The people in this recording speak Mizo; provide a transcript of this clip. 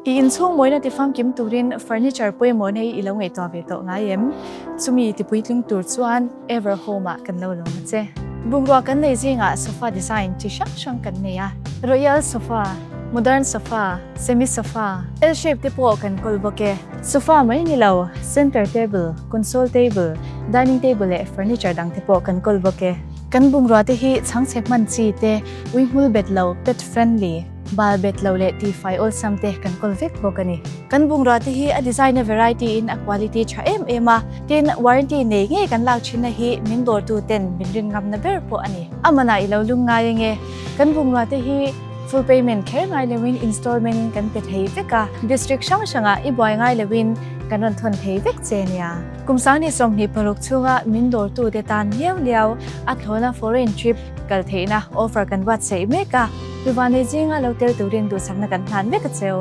I inchhung mawina ti famkim turin furniture pawimawh nei i lo ngaihtuah ve tawh ngai em? Chumi ti puitling tur chuan Ever Home ah kan lo lawm a che. Bungrua kan nei zingah sofa design chi hrang hrang kan nei a, Royal sofa, Modern sofa, Semi sofa, L-shape te pawh kan kawl bawk e. Sofa mai ni lo, center table, console table, dining table leh furniture dang te pawh kan kawl bawk e. Kan bungrua te hi chhangchhe hman chi te, ui hmul bet lo, pet friendly, bal bet lo leh tifai awlsam te kan kawl vek bawk a ni. Kan bungrua te hi a design a variety in a quality tha em em a, tin warranty nei ngei kan lak thinna hi min dawrtu ten min rin ngamna ber pawh a ni. A manah i lo lung ngai ange, kan bungrua te hi full payment kher ngai loin installment in kan pe thei vek a, district hrang hrangah i buai ngai loin kan rawn thawn thei vek che nia. Kum 2026 chhunga min dawrtu te tan liau liau a thlawna foreign trip kal theihna offer kan buatsaih mek a, Tuvanei zinga lo tel turin duhsakna kan hlan vek a cheu.